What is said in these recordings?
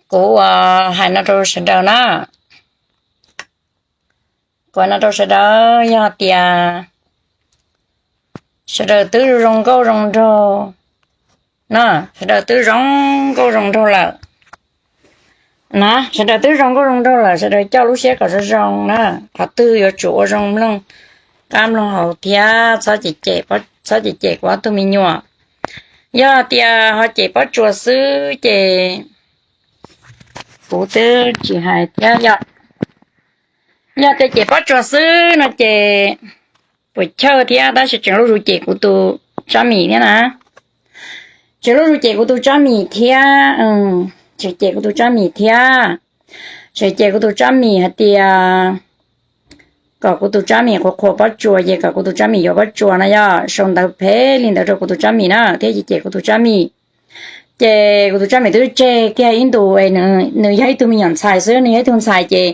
Kuv ua hais no rau sawv daws na, kuv hais no rau sawv daws, yog tias sawv daws twb zoo nkauj zoo nraug na, sawv daws twb zoo nkauj zoo nraug lawm na, sawv daws twb zoo nkauj zoo nraug lawm, sawv daws coj lub siab kom zoo zoo na, qhov twg yuav tsum ua zoo mloog qab mloog hauv thiab, txhob cem cem kuv ob tug me nyuam. Yog tias ho cem Pob Tsuas xwb ces kuv twb tsis hais thiab yom. Yog tias cem Pob Tsuas xwb no ces puas chawj thiab, tab sis tseem lub zus cem kuv tus Tsab Mim thiab na, tseem lub zus cem kuv tus Tsab Mim thiab, tseem cem kuv tus Tsab Mim thiab, tseem cem kuv tus Tsab Mim hais tias kom kuv tus Tsab Mim qhuas qhuas Pob Tsuas ces kom kuv tus Tsab Mim yuav Pob Tsuas no, yog sau ntawv phem li ntawd rau kuv tus Tsab Mim na thiab cem cem kuv tus Tsab Mim. Ces kuv tus Tsab Mim twb tseg kiag ib ntus, nws yog ib tug me nyuam ntxhais xwb, nws yog ib tug ntxhais ces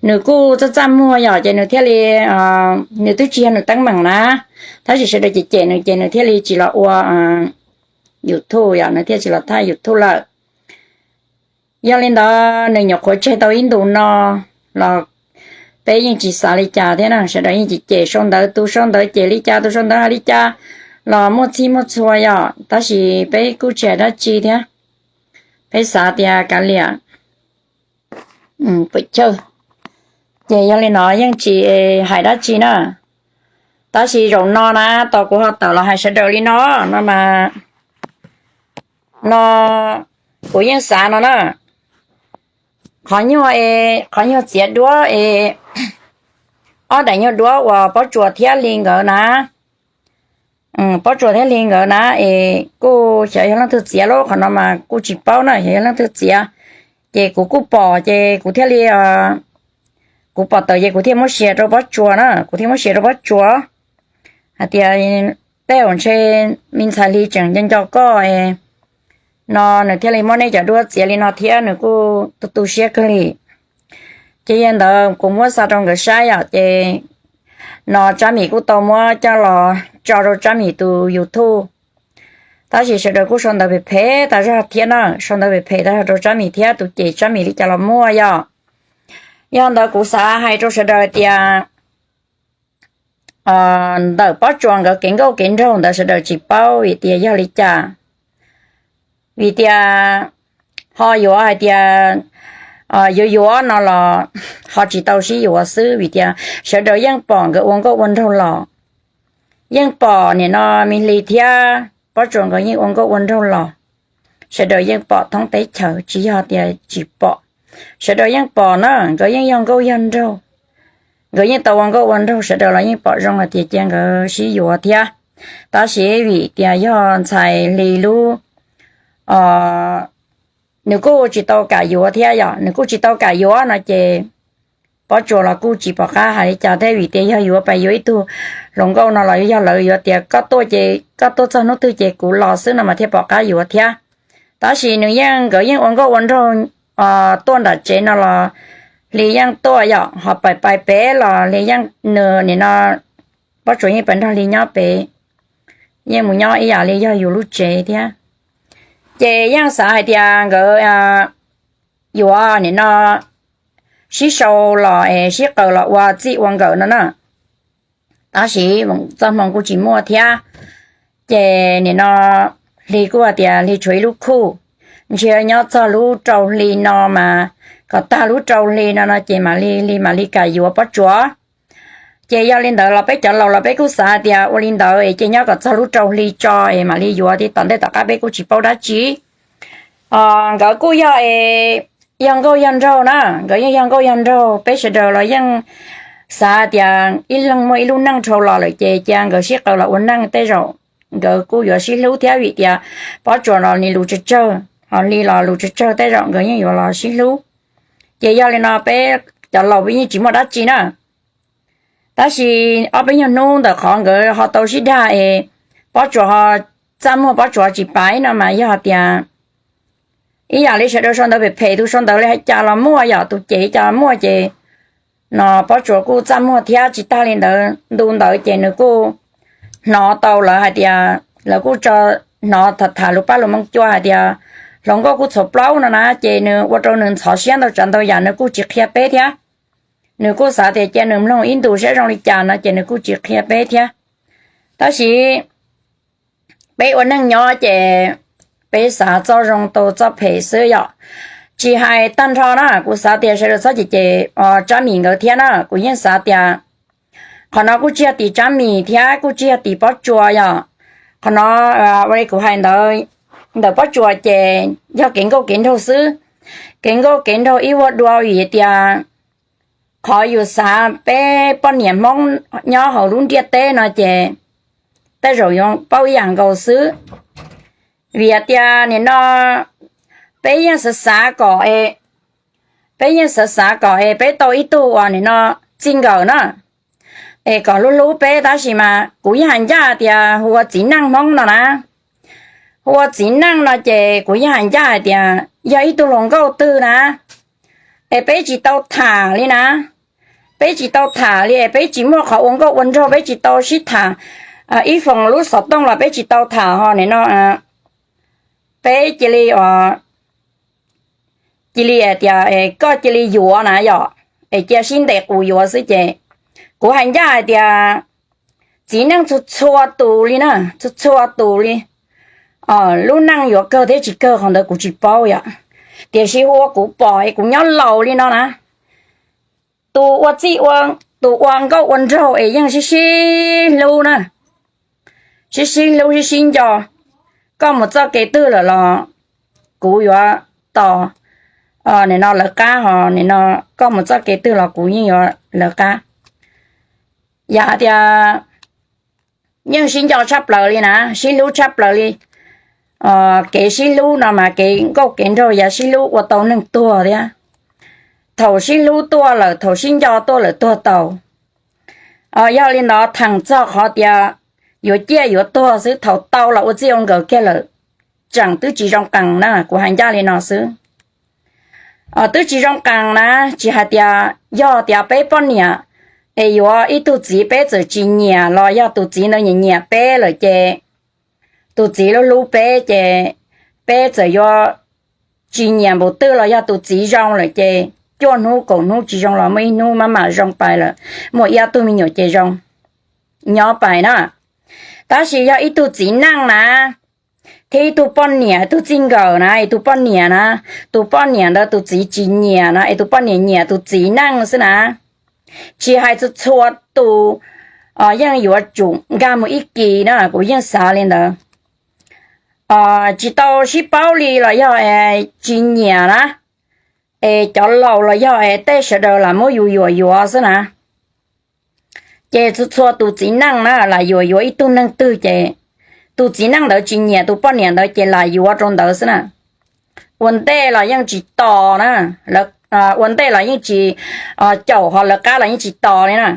nws kuj txaj txaj muag yom, ces nws thiaj li, nws twb tsis yog nws teeb meem na, tab sis sawv daws cem cem nws ces nws thiaj li tsis los ua YouTube yom, nws thiaj tsis los thaj YouTube lawm. Yog li ntawd nws nyuam qhuav tseg tau ib ntus no los peb yeej tsis xav li cas thiab na, sawv daws yeej cem cem, sau ntawv, tus sau ntawv cem li cas, tus sau ntawv hais li cas los muaj txhij muaj txhua yom, tab sis peb kuj tsis hais dab tsi thiab, peb xav tias kav liam, pam chawj, ces yog li no yeej tsis hais dab tsi na. Tab sis zaum no na, tos kuv ho tawm los hais sawv daws li no, no mas, no, kuv yeej xav no na, qhov nyuag, qhov nyuag txiav duab es ob daim nyuag duab uas Pob Tsuas thiab Hli nkawd na, Pob Tsuas thiab Hli nkawd na, es kuj xyov yog leej twg txiav lauj, qhov no mas kuj tsis paub na, xyov yog leej twg txiav. Ces kuv kuj pom ces kuv thiaj li, kuv pom tawm ces kuv thiaj muab share rau Pob Tsuas na, kuv thiaj muab share rau Pob Tsuas hais tias tej zaum ntshe me ntxhais Hli tseem nco nco koj no, nws thiaj li muab nej cov duab txiav li no thiab nws kuj tu tu siab kawg li. Ces yog ntawd kuv muab xa rau nkawd saib yom, ces no Tsab Mim kuj tau muab coj los tso rau Tsab Mim tus YouTube. Tab sis sawv daws kuj sau ntawv phem phem tas zog thiab na, sau ntawv phem phem tas zog rau Tsab Mim thiab, tus cem Tsab Mim li cas los muaj yom. Yog ntawd kuv xav hais rau sawv daws tias ntawm Pob Tsuas nkawd kev nkauj kev nraug ntawd sawv daws tsis paub vim tias yog li cas. Vim tias ho yuav hais tias yuav yuav no los ho tsis tau sib yuav xwb, vim tias sawv daws yeej pom nkawd ua nkauj ua nraug los, yeej pom nim no me Hli thiab Pob Tsuas nkawd yeej ua nkauj ua nraug los, sawv daws yeej pom thoob teb chaws, tsis yog tias tsis pom, sawv daws yeej pom na, nkawd yeej yog nkauj yog nraug, nkawd yeej tau ua nkauj ua nraug, sawv daws los yeej pom zoo hais tias cia nkawd sib yuav thiab. Tab sis vim tias yog ntxhais Hli lub, nws kuj tsis tau kam yuav thiab yom, nws kuj tsis tau kam yuav no ces Pob Tsuas los kuj tsis pom qab hais li cas thiab, vim tias yog yuav pais yuav ib tug hluas nkauj no los yog lawv yuav tias koj tuaj ces koj tuaj txog hnub twg ces kuv los xwb no mas thiaj pom qab yuav thiab. Tab sis nws yeej, nkawd yeej ua nkauj ua nraug, tuaj nram tsev no los Hli yeej tuaj yom, ho pais pais pem los Hli yeej, nws nim no Pob Tsuas yeej pais nrog Hli nyob pem, yeej mus nyob ib yam li yog yus lub tsev thiab. Ces yeej xav hais tias nkawd yuav nim no sib sau los es sib qaws los ua txij ua nkawm no na. Tab sis txoj hmoo kuj tsis muaj thiab. Ces nim no Hli kuj hais tias Hli tshuav ib lub khuj, ntshe nyob txog lub rau hli no mas, kom tag lub rau hli no no ces mam li, Hli mam li kam yuav Pob Tsuas. Ces yog li ntawd los peb cov laus los peb kuj xav tias ua li ntawd es ces nyob kom txog lub rau hli tso es mam li yuav, thiab tom ntej tom qab peb kuj tsis paub dab tsi. Nkawd kuj yog, yog nkauj yog nraug na, nkawd yeej yog nkauj yog nraug, peb sawv daws los yeej xav tias ib leeg muaj ib lub neej dhau los lawm ces cia nkawd sib qaws los ua neej, tej zaum nkawd kuj yuav sib hlub thiab, vim tias Pob Tsuas los nws lus tsawg tsawg, ho Hli los lus tsawg tsawg, tej zaum nkawd yeej yuav los sib hlub. Ces yog li no peb cov laus peb yeej tsis muaj dab tsi na. Tab sis ob peb nyuag hnub ntawm qhov nkawd ho tau sib dag es Pob Tsuas ho txaj muag, Pob Tsuas tsis pais no mas yog tias ib yam li sawv daws sau ntawv phem phem, tus sau ntawv li hais cas los muaj, yog tus cem cas los muaj, ces no Pob Tsuas kuj txaj muag thiab. Tsis tag li ntawd, ntu ntawd ces nws kuj hnov tau lawv hais tias, lawv kuj tso, hnov tham tham lus paj lus moo cua hais tias hluas nkauj kuj txhua plaub no na, ces nws ua rau nws ntxhov siab ntau tsav ntau yam, nws kuj tsis qhia peb thiab. Nws kuj xav tias cia nws mloog ib ntus saib zoo li cas no ces nws kuj tsis qhia peb thiab. Tab sis peb ua neeg nyob ces peb xav txoj zoo tau txoj phem xwb yom. Tsis hais tag nrho na, kuv xav tias sawv daws txhob cem cem Tsab Mis nkawd thiab na. Kuv yeej xav tias qhov no kuj tsis yog tim Tsab Mis thiab kuj tsis yog tim Pob Tsuas yom. Qhov no ua li kuv hais ntawd, ntawm Pob Tsuas ces yog kev nkauj kev nraug xwb. Kev nkauj kev nraug ib vuag dua vim tias qhov yus xav peb poj niam Hmoob nyob hauv lub ntiaj teb no ces tej zaum yuav paub ib yam nkaus xwb. Vim tias nim no peb yeej xav xav kom, peb yeej xav xav kom es peb tau ib tug uas nim no txij nkawm na, es kom hlub hlub peb, tab sis mas kuv yeej hais ncaj tias hu ua txiv neej Hmoob no na. Hu ua txiv neej no ces kuv yeej hais ncaj hais tias yog ib tug hluas nkauj twg na, es peb tsis tau tham li na, peb tsis tau tham li es peb tsis muaj qhov ua nkauj ua nraug, peb tsis tau sib tham ib foos lub xov tooj los peb tsis tau tham ho nim no peb cia li, cia li tias koj cia li yuav na yom, es cia sib ntes qus yuav xwb ces kuv hais ncaj hais tias txiv neej txhua txhua tus li na, txhua txhua tus li. Lub neej yuav kawg thiab tsis kawg qhov ntawd kuv tsis paub yom, tiam sis hu ua kuv pom es kuv nyob laus li no na, tus ua txij, tus ua nkauj ua nraug es yeej sib sib hlub na, sib sib hlub sib sib nco. Koj mus txoj kev twg lawm los kuv yuav tos nim no lawv qab, ho nim no koj mus txoj kev twg los kuv yeej yuav lawv qab. Yog hais tias yeej sib nco tshaj plaws li na, sib hlub tshaj plaws li. Kev sib hlub no mas kev nkauj kev nraug yav sib hlub ua tau neeg tuag thiab. Thaum sib hlub tuaj lawm, thaum sib nco tuaj lawm tuag tau. Yog li ntawd theem txog qhov tias yuav ciaj yuav tuag xwb, thaum tau los ua txij ua nkawm kiag lawm, tseem twb tsis zoo qees na, kuv hais ncaj li no xwb. Twb tsis zoo qees na, tsis hais tias yog tias peb poj niam es yuav ib tug txiv peb txawm tsis nyiam los yog tus txiv ntawd nyiam nyiam peb lawm ces tus txiv hlub hlub peb ces peb txawm yuav tsis nyiam npaum twg los yog tus txiv zoo lawm ces cuaj hnub kaum hnub tsis zoo los muaj ib hnub maj mam zoo pais lawm, muaj ib ob tug me nyuam ces zoo nyob pais na. Tab sis yog ib tug txiv neej na, thiab ib tug poj niam, ib tug txij nkawm na, ib tug poj niam na, tus poj niam ntawd tus txiv tsis nyiam na, es tus poj niam nyiam tus txiv neej xwb na, tsis hais txhua txhua tus yeej yuav tsum nkag mus ib kis na, kuv yeej xav li ntawd. Tsis tau sib paub li los yog tsis nyiam na, es cov laus los yog es tej sawv daws lam muab yus yuam yuav xwb na. Ces txhua txhua tus txiv neej na lam yuam yuav ib tug neeg twg ces tus txiv neej ntawd tsis nyiam tus poj niam ntawd ces lam yuav rau ntawd xwb na. Ua ntej los yeej tsis tos na, ua ntej los yeej tsis caum, ho lawv qab los yeej tsis tos li na.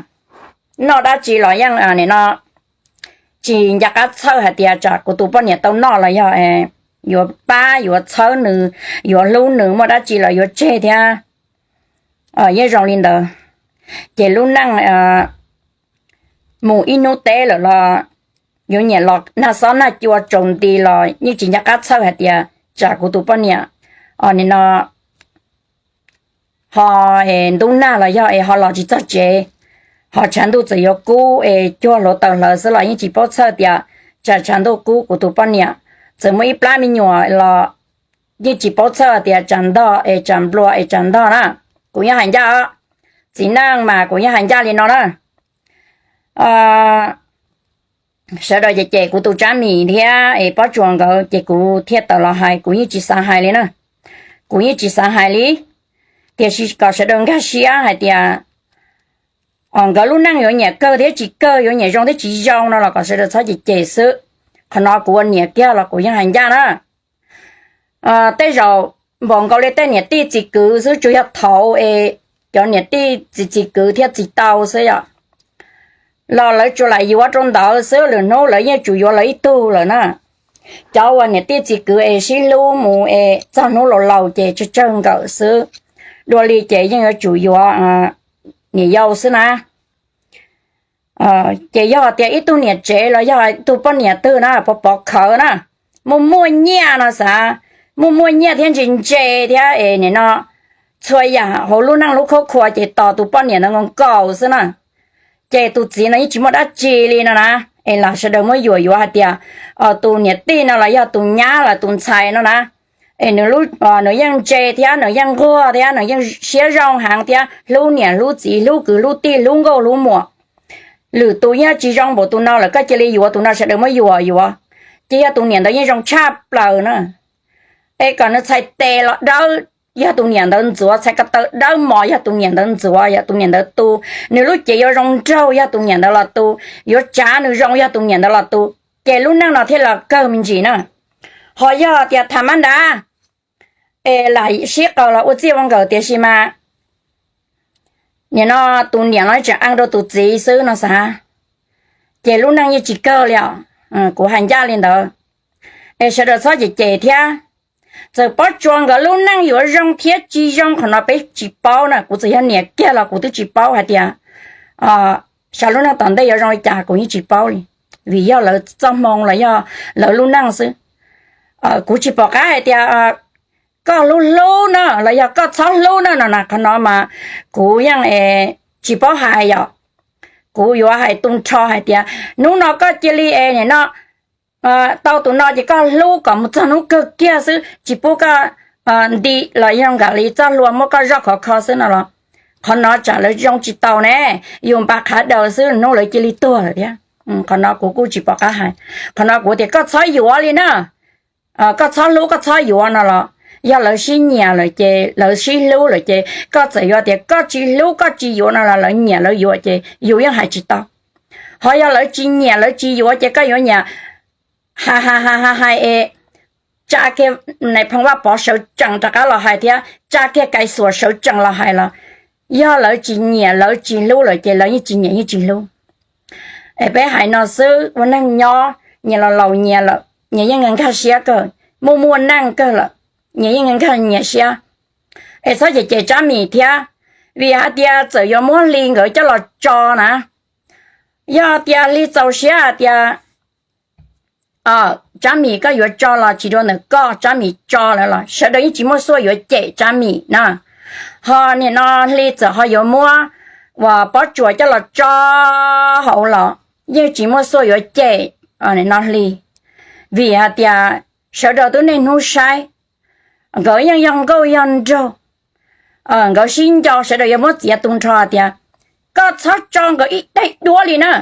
Noj dab tsi los yeej nim no tsis nco qab txhawj hais tias tsam kuv tus poj niam tau noj los yog yuav pab yuav txhawb nws, yuav hlub nws, muaj dab tsi los yuav tseg thiab. Yeej zoo li ntawd. Ces lub neej mus ib hnub teb lawm los yuav nyiam los nag xob nag cua tsaus nti los yeej tsis nco qab txhawj hais tias tsam kuv tus poj niam nim no ho ntub nag los yog es ho los tsis txog tsev, ho tshav ntuj txawm yuav kub es cuag hluav taws hlawv xwb los yeej tsis paub txhawj tias tsam tshav ntuj kub kuv tus poj niam. Txawm muaj ib plab me nyuam los yeej tsis paub txhawj tias tsam ntog es tsam nplua es tsam ntog na. Kuv yeej hais ncaj, txiv neej mas kuv yeej hais ncaj li no na. Sawv daws cem cem kuv tus Tsab Mis thiab es Pob Tsuas nkawd ces kuv thiaj tawm los hais, kuv yeej tsis xav hais li na. Kuv yeej tsis xav hais li, tiam sis kom sawv daws nkag siab hais tias nkawd lub neej yuav nyiam kawg thiab tsis kawg, yuav nyiam zoo thiab tsis zoo no los kom sawv daws txhob cem cem xwb. Qhov no kuv ua niam kiag los kuv yeej hais ncaj na. Tej zaum npaum nkaus li tej niam tij txiv kwv xwb, tsuas yog thaud es cov niam tij txiv txiv kwv thiaj txis tau xwb yom, los lawv tsuas lam yuav rau ntawd xwb, lwm hnub lawv yeej tsum yuav lawv ib tug lawm na. Cov uas niam tij txiv kwv es sib hlub mus es txog hnub laus laus ces tsawg tsawg nkawm xwb, dua li ces yeej yuav tsum yuav niam yau xwb na. Ces yog tias ib tug niam tsev los yog ib tug poj niam twg na pov pov khawv na, muaj muaj nyiaj no xav muaj muaj nyiaj thiab ntse ntse thiab es nim no txhua yam hauv lub neej lub khuab khua ces tos tus poj niam ntawd nkaus nkaus xwb na. Ces tus txiv ntawd yeej tsis muaj dab tsi li no na, es lam sawv daws muab yuam yuav hais tias tus niam tij no los yog tus nyab los tus ntxhais no na, es nws yeej ntse thiab nws yeej nquag thiab nws yeej siab zoo heev thiab hlub niam hlub txiv hlub kwv hlub tij hlub nkauj hlub muam. Lwm tus yeej tsis zoo npaum tus no lawm koj cia li yuav tus no, sawv daws muab yuam yuav. Ces yog tus niam ntawd yeej zoo tshaj plaws na. Es kom nws txhais tes los dawb yog tus niam ntawd ntxuav, txhais ko taw dawb mos yog tus niam ntawd ntxuav, yog tus niam ntawd tu. Nws lub cev yuav zoo nraug yog tus niam ntawd los tu, yuav tsav nws zoo yog tus niam ntawd los tu. Ces lub neej no thiaj los kawg me ntsis na. Ho yog tias tham mab nrad es lam sib qaws los ua txij ua nkawm tiam sis mas nim no tus niam no tseem ees rau tus txiv xwb no xav, ces lub neej yeej tsis kawg li os. Kuv hais ncaj li ntawd, es sawv daws txhob cem cem thiab. Txawm Pob Tsuas nkawd lub neej yuav zoo thiab tsis zoo qhov no peb tsis paub na, kuv txawm yog niam kiag los kuv twb tsis paub hais tias xyov lub neej tom ntej yuav zoo li cas kuv yeej tsis paub li, vim yog lawv txoj hmoo los yog lawv lub neej xwb. Kuv tsis pom qab hais tias koj hlub hlub no los yog koj txhob hlub no no na, qhov no mas kuv yeej tsis paub hais yom. Kuv yuav hais tu nrho hais tias hnub no koj cia li es nim no tau tus no ces koj hlub kom mus txog hnub kawg kiag xwb, tsis pub koj nti los yog zoo nkaus li txoj hlua muab koj zoj khov kho xwb no los, qhov no tsam lawv zoo tsis tau ne, yus npa qhav daws xwb hnub lawv cia li tuag lawm thiab. Qhov no kuv kuj tsis pom qab hais. Qhov no kuv tias koj txhob yuav li na. Koj txhob hlub koj txhob yuav no los, yog lawv sib nyiam lawm ces lawv sib hlub lawm ces koj txawm yuav tias koj tsis hlub koj tsis yuav no los lawv nyiam lawv yuav ces yus yeej hais tsis tau. Ho yog lawv tsis nyiam lawv tsis yuav ces koj yuav nyiam hais hais hais hais es tsa kiag, nais phoo Vaj Pov sawv tsees rov qab los hais thiab tsa kiag Kais Xuas sawv tsees los hais los, yog lawv tsis nyiam lawv tsis hlub lawm ces lawv yeej tsis nyiam yeej tsis hlub. Es peb hais no xwb, ua neeg nyob nyias los laus nyias lawm nyias yeej nkag siab kawg, muaj muaj neej kawg lawm nyias yeej nkag nyias siab. Es txhob cem cem Tsab Mim thiab, vim hais tias txawm yuav muab Hli nkawd coj los tso na, yog tias Hli txaus siab hais tias Tsab Mim koj yuav tso los tsis dua ntawm koj, Tsab Mim tso lawm los sawv daws yeej tsis muaj xuaj yuav cem Tsab Mim na. Ho nim no Hli txawm ho yuav muab uas Pob Tsuas coj los tso hauv los yeej tsis muaj xuaj yuav cem no Hli, vim hais tias sawv daws twb niaj hnub saib, nkawd yeej yog nkauj yog nraug, nkawd sib nco sawv daws yuav muab txiav tu nrho tias koj txhob tso nkawd ib daim duab li na.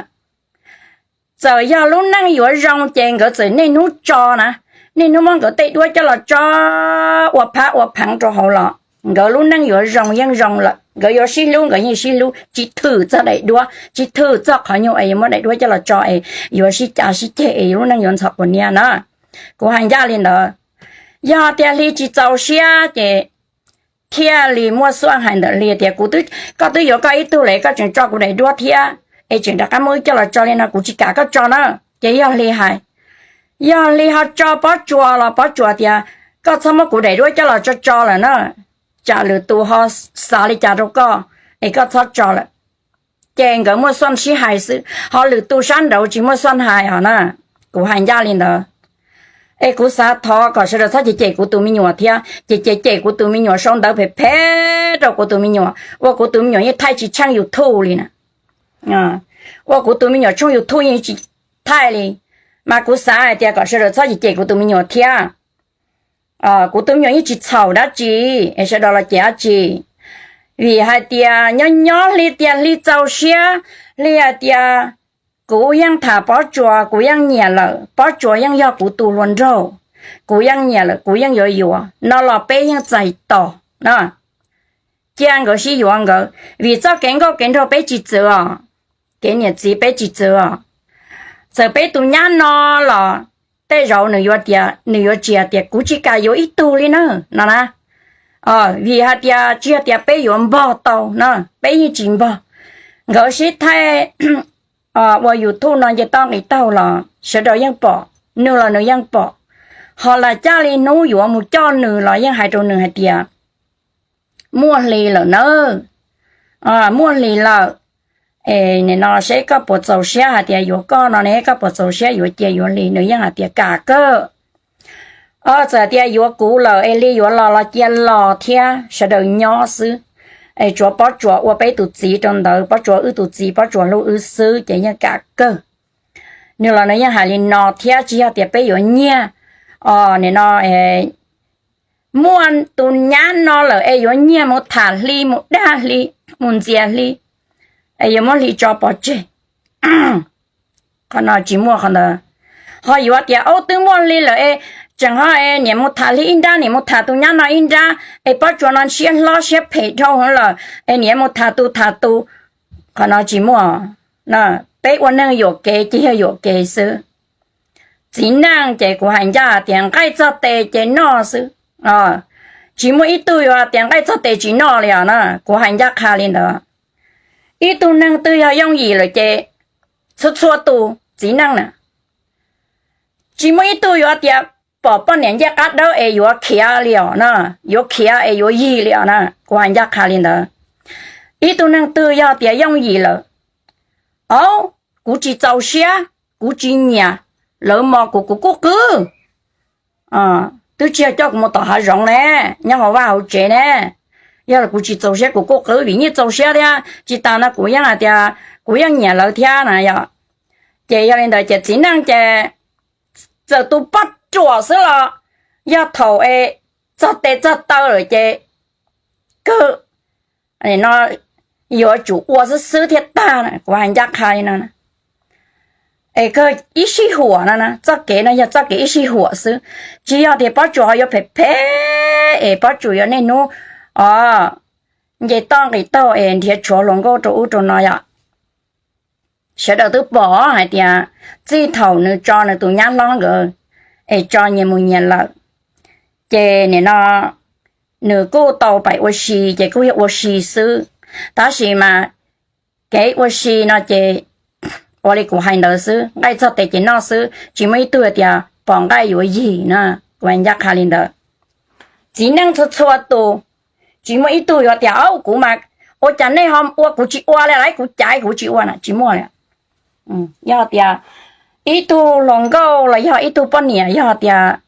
Txawm yog lub neej yuav zoo ces nkawd txawm niaj hnub tso na, niaj hnub muab nkawd tej duab coj los tso ua phab ua pheev rau hauv los nkawd lub neej yuav zoo yeej zoo lawm, nkawd yuav sib hlub nkawd yeej sib hlub, tsis thwm txog daim duab, tsis thwm txog qhov nyuag es yuav muab daim duab coj los tso es yuav sib cav sib ceg es lub neej yuav ntxhov quas niab na. Kuv hais ncaj li ntawd. Yog tias Hli tsis txaus siab ces thiaj li muaj xuaj hais ntawm Hli tias kuv, koj twb yuav koj ib tug lawm koj tseem tso kuv daim duab thiab es tseem rov qab muab wb coj los tso li no kuv tsis kam koj tso na. Ces yog Hli hais, yog Hli ho tso Pob Tsuas los Pob Tsuas tias koj txhob muab kuv daim duab coj los tso tso lawm na, tsam lwm tus ho xav li cas rau koj es koj txhob tso lawm. Ces nkawd muaj xuaj sib hais xwb, ho lwm tus sab nraud tsis muaj xuaj hais os na. Kuv hais ncaj li ntawd. Es kuv xav thov kom sawv daws txhob cem cem kuv tus me nyuam thiab, ces cem cem kuv tus me nyuam sau ntawv phem phem rau kuv tus me nyuam, ua kuv tus me nyuam yeej thaij tsis tsheej YouTube li na. Ua kuv tus me nyuam tshooj YouTube yeej tsis thaij li. Mas kuv xav hais tias kom sawv daws txhob cem cem kuv tus me nyuam thiab. Kuv tus me nyuam yeej tsis txhaum dab tsi es sawv daws los cem dab tsi. Vim hais tias nyob nyob Hli tias Hli txaus siab, Hli hais tias kuv yeej tham Pob Tsuas kuv yeej nyiam lawm, Pob Tsuas yeej yog kuv tus hluas nraug, kuv yeej nyiam lawm kuv yeej yuav yuav no los peb yeej txais tos na. Cia nkawd sib yuav nkawd, vim txoj kev nkauj kev nraug peb tsis txwv os, kev niam txiv peb tsis txwv os. Txawm peb tus nyab no los tej zaum nws yuav tias, nws yuav tsis hais tias kuv tsis kam yuav ib tug li na no na. Vim hais tias tsis yog tias peb yuav npog tau na, peb yeej tsis npog. Nkawd sib thaij ua YouTube no nce toj nqis taug los sawv daws yeej pom, nws los nws yeej pom. Ho lam caj li hnub yuav mus coj nws los yeej hais rau nws hais tias muaj Hli lawm na, muaj Hli lawm. Es nim no seb koj puas txaus siab hais tias yuav koj no ne, koj puas txaus siab yuav cia yuav Hli? Nws yeej hais tias kam kawg. Txawm tias yuav kuv lawm es li yuav los los cia los thiab, sawv daws nyob xwb. Es tsuav Pob Tsuas ua peb tus txiv rau ntawd, Pob Tsuas wb tus txiv, Pob Tsuas hlub wb xwb ces yeej kam kawg. Nws los nws yeej hais li no thiab, tsis yog tias peb yuav nyiag, o, nim no muaj tus nyab no lawm es yuav nyiag mus tham hli, mus dag hli, mus ntxias hli, es yuav muab hli tso pov tseg. Qhov no tsis muaj qhov ntawd. Ho yuav tias, Ub, twb muaj hli lawm es tseem ho niam mus tham hli ib nrab, niam mus tham tus nyab no ib nrab, es Pob Tsuas no siab hlob siab phem dhau lawm, es niam mus tham tus tham tus. Qhov no tsis muaj. Peb ua neeg yuam kev ces yog yuam kev xwb. Txiv neej ces kuv hais ncaj tias nqaij txog tes ces noj xwb. Tsis muaj ib tug yuav tias nqaij txog tes tsis noj li os na, kuv hais ncaj qha li ntawd. Ib tug neeg twg yog yooj yim lawm ces txhua txhua tus txiv neej na, tsis muaj ib tug yuav tias pom poj niam ncej qab dawb es yuav khiav li os na, yuav khiav es yuav yig li os na, kuv hais ncaj qha li ntawd. Ib tug neeg twg yog tias yooj yim lawm, au, kuv tsis txaus siab, kuv tsis nyiam, lawv mos kuv kuv kuj qw, twb tsis yog coj kuv mus tom hav zoov ne, nyob hauv vaj hauv tsev ne, yog kuv tsis txaus siab kuv kuj qw, vim nyiaj txaus siab thiab tsis tas no kuv yeej hais tias kuv yeej nyiam lawv thiab na yom. Ces yog li ntawd ces txiv neej ces txawm tus poj ruam xwb los yog thaum es txog tes txog taw lawm ces kawg no yuav tsum ua xwb xwb thiaj tag na, kuv hais ncaj qha li no. Es kawg ib sij huam no, txoj kev no yog txoj kev ib sij huam xwb, tsis yog tias Pob Tsuas ho yuav phem phem es Pob Tsuas yuav niaj hnub o nce toj nqis taug es nrhiav tshuav hluas nkauj rau ub rau no yom. Sawv daws twb pom hais tias txij thaum nws tso nws tus nyab hlob nkawd es tso nyias mus nyias lawm, ces nim no nws kuj tau pais ua si ces kuj yog ua si xwb. Tab sis mas kev ua si no ces ua li kuv hais ntawd xwb, nqaij txog tes ces noj xwb, tsis muaj ib tug tias pom nqaij yuav yig na, kuv hais ncaj qha li ntawd. Txiv neej txhua txhua tus tsis muaj ib tug yuav tias, Au, kuv mas ua cas nej ho ua kuv tsis ua li lawm, kuv caiv kuv tsis ua na, tsis muaj li. Yog tias ib tug hluas nkauj los yog ib tug poj niam yog tias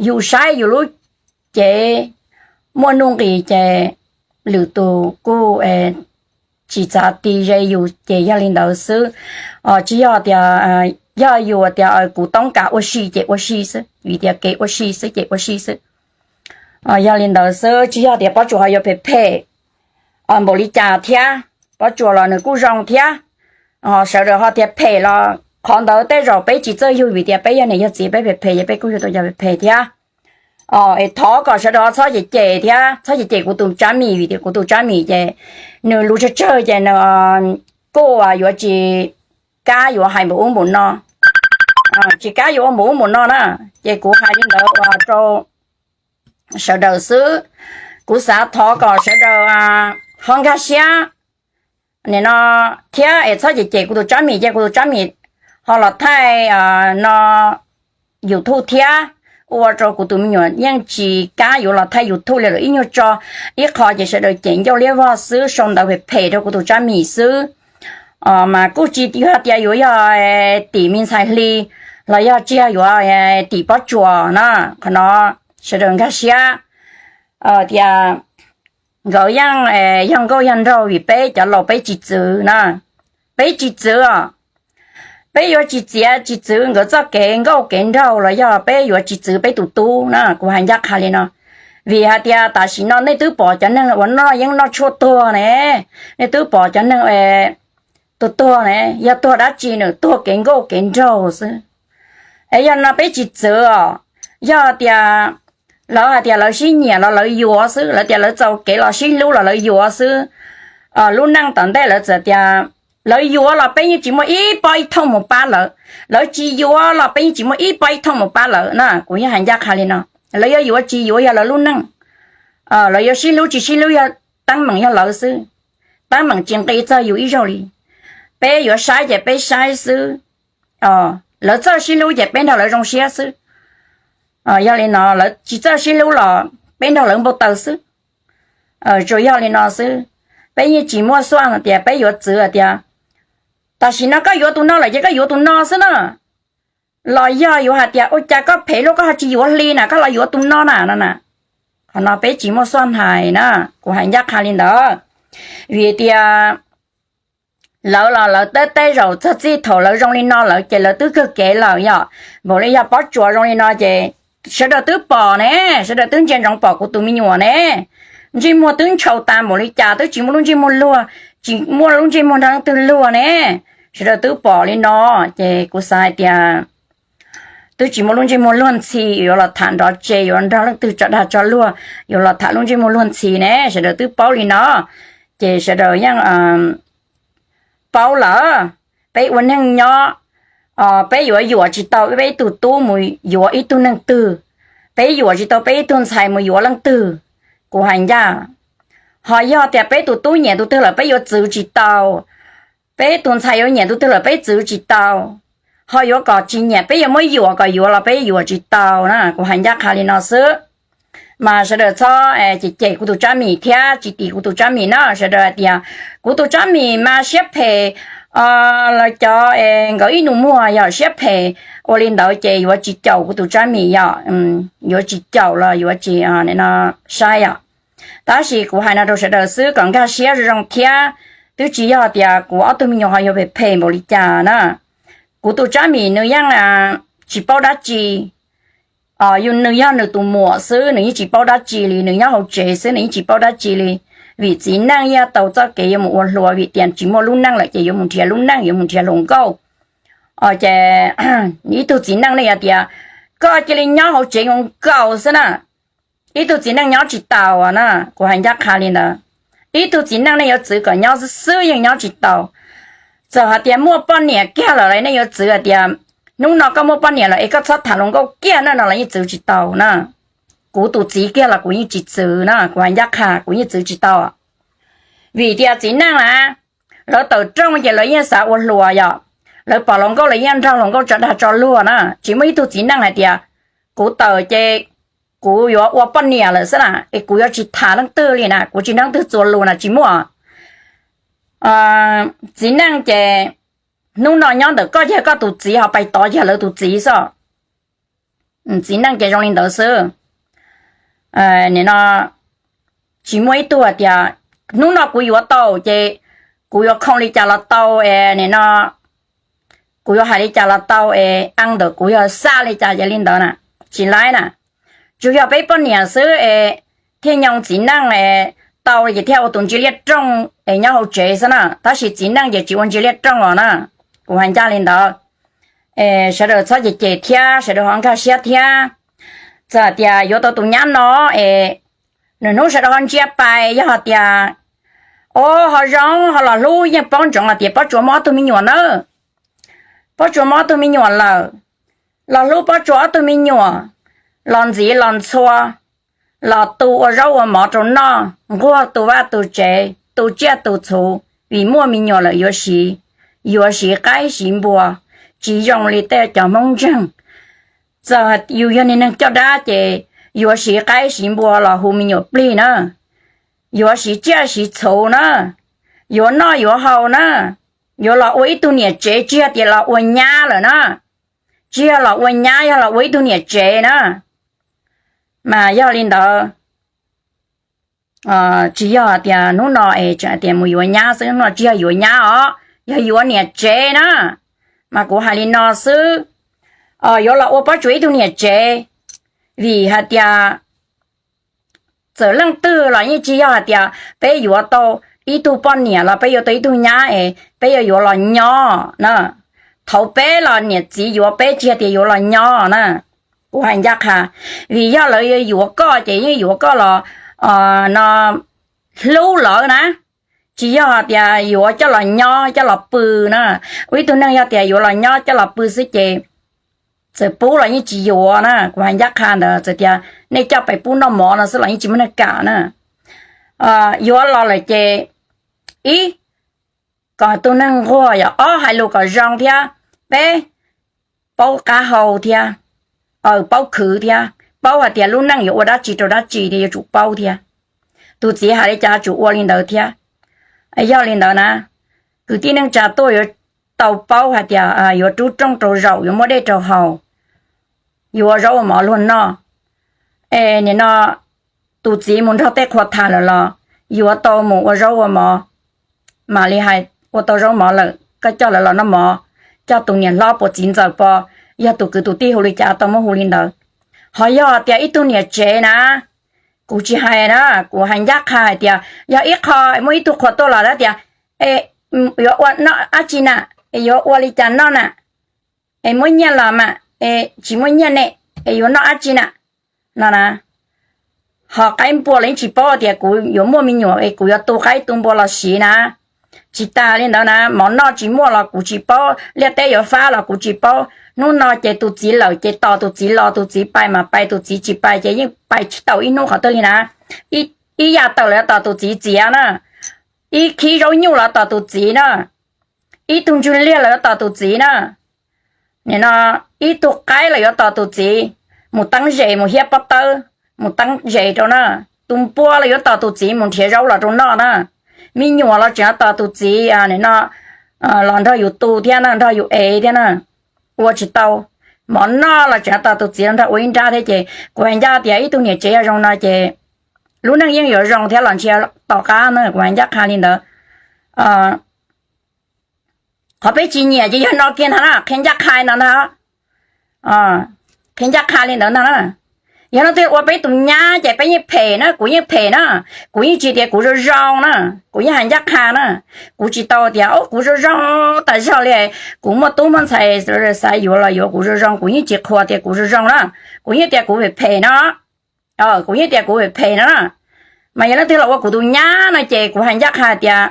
yus saib yus lub cev muaj nuj nqis ces lwm tus kuj tsis txav ti ze yus ces yog li ntawd xwb. Tsis yog tias, yog yus tias kuv toob kas ua si ces ua si xwb, vim tias kev ua si xwb ces ua si xwb. Yog li ntawd xwb, tsis yog tias Pob Tsuas ho yuav phem phem npaum li cas thiab, Pob Tsuas los nws kuj zoo thiab. Sawv daws ho tias phem los qhov ntawd tej zaum peb tsis txawj yug vim tias peb yog niam yog txiv peb phem phem ces peb kuj yug tau cov phem phem thiab. Es thov kom sawv daws txhob cem cem thiab txhob cem cem kuv tus Tsab Mis vim tias kuv tus Tsab Mis ces nws lus tsawg tsawg ces nws kuj yuav tsis kam yuav hais npaum ub npaum no, tsis kam yuav ua npaum ub npaum no na. Ces kuv hais li ntawd rau sawv daws xwb. Kuv xav thov kom sawv daws ho nkag siab nim no thiab es txhob cem cem kuv tus Tsab Mis ces kuv tus Tsab Mis ho los thaij no YouTube thiab, ua rau kuv tus me nyuam yeej tsis kam yuav los thaij YouTube li lawm, ib nyuag tso ib qho ces sawv daws cem ncauj liab vog xwb, sau ntawv phem phem rau kuv tus Tsab Mis xwb. Mas kuj tsis yog tias yuav yog tim me ntxhais Hli los yog tsis yog yuav tim Pob Tsuas na. Qhov no sawv daws nkag siab tias nkawd yeej yog nkauj yog nraug vim peb cov laus peb tsis txwv na, peb tsis txwv os. Peb yuav tsis txiav tsis txwv nkawd txoj kev nkauj kev nraug los yog peb yuav tsis txwv peb tus tub na, kuv hais ncaj qha li no. Vim hais tias tam sim no nej twb pom cov neeg uas noj yeeb noj tshuaj tuag ne, nej twb pom cov neeg tuag tuag ne, yog tuag dab tsi nws tuag kev nkauj kev nraug xwb. Es yog no peb tsis txwv os, yog tias lawv hais tias lawv sib nyiam los lawv yuav xwb, lawv tias lawv txaus kev los sib hlub los lawv yuav xwb. Lub neej tom ntej lawv txawm tias lawv yuav los peb yeej tsis muaj ib pob ib thooj mus pab lawv, lawv tsis yuav los peb yeej tsis muaj ib pob ib thooj mus pab lawv na, kuv yeej hais ncaj qha li no. Lawv yuav yuav tsis yuav yog lawv lub neej, lawv yuav sib hlub tsis sib hlub yog teeb meem yog lawv xwb, teeb meem tsis nqi txog yus ib zaug li. Peb yuav saib ces peb saib xwb, lawv txawj sib hlub ces peb nrog lawv zoo siab xwb. Yog li no lawv tsis txawj sib hlub los peb nrog lawv npau taws xwb. Tsuas yog li no xwb, peb yeej tsis muaj xuaj hais tias peb yuav txwv hais tias tam sim no koj yuav tus no lawm ces koj yuav tus no xwb na. los yog yuav hais tias ua cas koj phem luaj koj ho tsis yuav hli na, koj los yuav tus no na no na. Qhov no peb tsis muaj xoj hais na, kuv hais ncaj qha li ntawd. Vim tias lawv los lawv tej tej zaum txog txij thaum lawv zoo li no lawm ces lawv twb kawg kev lawm yom. Npaum li yog Pob Tsuas zoo li no ces sawv daws twb pom ne, sawv daws twb ntsia ntsoov pom kuv tus me nyuam ne, ntsej muag twb ntshaus tas npaum li cas twb tsis muaj lub ntsej muag luag, tsis muaj lub ntsej muag nrog leej twg luag ne. Sawv daws twb pom li no, ces kuv xav hais tias twb tsis muaj lub ntsej muag luag ntxhi yuav los tham nrov tse yuav nrog leej twg tso dag tso luag, yuav los tham lub ntsej muag luag ntxhi ne, sawv daws twb paub li no. Ces sawv daws yeej paub lawm, peb ua neeg nyob, peb yuav yuam tsis tau peb ib tug tub mus yuav ib tug neeg twg, peb yuam tsis tau peb ib tug ntxhais mus yuav leej twg. Kuv hais ncaj, ho yog tias peb tus tub nyiam tus twg lawm peb yuav txwv tsis tau, peb tus ntxhais yuav nyiam tus twg lawm peb txwv tsis tau, ho yuav kom tsis nyiam peb yuav muab yuam kom yuav los peb yuam tsis tau na, kuv hais ncaj qha li no xwb. Mas sawv daws txhob cem cem kuv tus Tsab Mim thiab tsis tim kuv tus Tsab Mim na, sawv daws hais tias kuv tus Tsab Mim mas siab phem, los cov nkawd ib nus muag yog siab phem, ua li ntawd ces yuav tsis caum kuv tus Tsab Mim yom, yuav tsis caum los yuav tsis saib yom. Tab sis kuv hais no rau sawv daws xwb kom nkag siab zoo zoo thiab, twb tsis yog tias kuv ob tug me nyuam ho yuav phem phem npaum li cas na. Kuv tus Tsab Mim nws yeej tsis paub dab tsi, nws yog nws tus muam xwb nws yeej tsis paub dab tsi li, nws nyob hauv tsev xwb nws yeej tsis paub dab tsi li. Vim txiv neej yeej tau txoj kev yuav mus ua hluas vim tias tsis muaj lub neej lawm ces yuav mus nrhiav lub neej yuav mus nrhiav hluas nkauj. Ces ib tug txiv neej nej yuav tias koj cia li nyob hauv tsev nkaus nkaus xwb na. Ib tug txiv neej nyob tsis tau na, kuv hais ncaj qha li ntawd. Ib tug txiv neej nej yuav txwv kom nyob xwb xwb yeej nyob tsis tau. Txawm hais tias muaj poj niam kiag lawm los nej yuav txwv hais tias hnub no koj muaj poj niam lawm es koj txhob tham hluas nkauj kiag na no los yeej txwv tsis tau na. Kuv tus txiv kiag los kuv yeej tsis txwv na, kuv hais ncaj qha kuv yeej txwv tsis tau. Vim tias txiv neej na, lawv tawm rooj ces lawv yeej xav ua hluas yom, lawv pom hluas nkauj lawv yeej nrog hluas nkauj tso dag tso luag na. Tsis muaj ib tug txiv neej hais tias kuv tawm ces kuv yuav ua poj niam lawm xwb na es kuv yuav tsis tham leej twg li na, kuv tsis nrog leej twg txuas lus na, tsis muaj. Txiv neej ces hnub no nyob ntawm koj ces koj tus txiv, ho pais tod ces lawv tus txiv xwb. Txiv neej ces zoo li ntawd xwb. Nim no tsis muaj ib tug hais tias hnub no kuv yuav tau ces kuv yuav khoom li cas los tau es nim no kuv yuav hais li cas los tau es a ntawm kuv yog xaj li cas ces li ntawd na, tsis laib na. Tsuas yog peb poj niam xwb es thiaj nyoo txiv neej es tau ces thiaj ua tus ntsia liaj rooj es nyob hauv tsev xwb na, tab sis txiv neej ces tsis ua ntsia liaj rooj os na. Kuv hais ncaj li ntawd es sawv daws txhob cem cem thiab sawv daws ho nkag siab thiab. Txawm hais tias yuav tau tus nyab no es nws hnub sawv daws ho ntsia pais yog hais tias o ho zoo ho los hlub yeej paub ntsoov hais tias Pob Tsuas muaj ob tug me nyuam nawb. Pob Tsuas muaj ob tug me nyuam lawm, los hlub Pob Tsuas ob tug me nyuam, los ntxiv los ntxhua, los tu ua zaub ua mov rau noj, nquag tu vaj tu tsev, tu tsiaj tu txhu, vim muaj me nyuam lawm yuav siv, yuav siv qaib siv npua, tsis zoo li tej cov Hmoob ntseeg. Txawm yus yog niag neeg coj dab ces yuav siv qaib siv npua los hu me nyuam plig na, yuav siv tsiaj siv txhu na, yuav noj yuav haus na, yuav los ua ib tug niam tsev tsis yog tias los ua nyab lawm na, tsis yog los ua nyab yog los ua ib tug niam tsev na. Mas yog li ntawd tsis yog tias hnub no es tseem tias mus yuav nyab xwb, hnub no tsis yog yuav nyab os, yog yuav niam tsev na. Mas kuv hais li no xwb, yuav los ua Pob Tsuas ib tug niam tsev, vim hais tias txawm leej twg los yeej tsis yog hais tias peb yuav tau ib tug poj niam los peb yuav tau ib tug nyab es peb yuav yuav los nyob na. Thaum peb los niam txiv yuav peb tsis yog tias yuav los nyob na. Kuv hais ncaj qha, vim yog lawv yuav yuav koj ces yeej yuav koj los no hlub lawv na, tsis yog tias yuav coj los nyob coj los pw na. Ua ib tug neeg yog tias yuav los nyob coj los pw xwb ces txawm pub los yeej tsis yuav na. Kuv hais ncaj qha ntawd, txawm tias nej coj pais pub noj mov no xwb los yeej tsis muaj neeg kam na. Yuav los lawm ces ib, kom tus neeg nquag yog ob, hais lus kom zoo thiab, peb, paub qab hau thiab, paub khwv thiab, paub hais tias lub neej yuav ua dab tsi rau dab tsi thiab yuav tsum paub thiab. Tus txiv hais li cas yuav tsum ua li ntawd thiab. Yog li ntawd na, kwv tij neej tsa tuaj yuav tau paub hais tias yuav rub rooj rau zaum, yuav muaj dej rau haus, yuav ua zaub ua mov luag noj. Es nim no tus txiv mus nrog tej qhua tham lawm los yuav tau mus ua zaub ua mov. Mam li hais ua tau zaub mov lawm koj coj lawv los noj mov, coj tus niam hlob puas txiv ntxawm pov, yog tus kwv tus tij hu li cas tau muab hu li ntawd. Ho yog tias ib tug niam tsev na, kuv tsis hais na, kuv hais ncaj qha hais tias yog ib qho muaj ib tug qhua tuaj los tias, yuav ua noj dab tsi na, es yuav ua li cas noj na, es muaj nyiaj los mas, es tsis muaj nyiaj ne, es yuav noj dab tsi na, no na. Ho qaib npua los yeej tsis paub tias kuv yuav muaj me nyuam es kuv yuav tu qaib tu npua los siv na. Tsis tas li ntawd na, mov noj tsis muaj los kuv tsis paub, liaj teb yuav fab los kuv tsis paub. Hnub no ces tus txiv lawm ces tos tus txiv los, tus txiv pais mas pais, tus txiv tsis pais ces yeej pais tsis tau ib hnub qhov twg li na. Ib yam tawm los yuav tos tus txiv txiav na, ib khib zaub nyuj los tos tus txiv na, ib tug ntswg liag los yuav tos tus txiv na. Nim no ib tug qaib los yuav tos tus txiv mus teeb zes, mus hiab pob tawb, mus teeb zes rau na. Tus npua los yuav tos tus txiv mus nrhiav zaub los rau noj na. Me nyuam los tseem tos tus txiv, nim no los nrog yus tu thiab na, nrog yus ev thiab na. Ua tsis tau. Mov noj los tseem tos tus txiv los nrog ua ib nrab thiab. Ces kuv hais ncaj tias ib tug niam tsev yog zoo no ces lub neej yeej yuav zoo thiab los ntshe tom qab na, kuv hais ncaj qha li ntawd. Qhov peb tsis nyiam ces yog no kiag ntag na, qhia ncaj qha no ntag. Qhia ncaj qha li ntawd ntag na. Yog no twb ua peb tus nyab ces peb yeej phem na, kuv yeej phem na. Kuv yeej tsis tias kuv zoo zoo na, kuv yeej hais ncaj qha na. Kuv tsis tau tias kuv zoo zoo tas zog li, kuv muaj tub muaj ntxhais xav yuav los yuav kuv zoo zoo, kuv yeej tsis qhuas tias kuv zoo zoo na. Kuv yeej tias kuv phem phem no, kuv yeej tias kuv phem phem no na. Mas yog leej twg los ua kuv tus nyab no ces kuv hais ncaj qha tias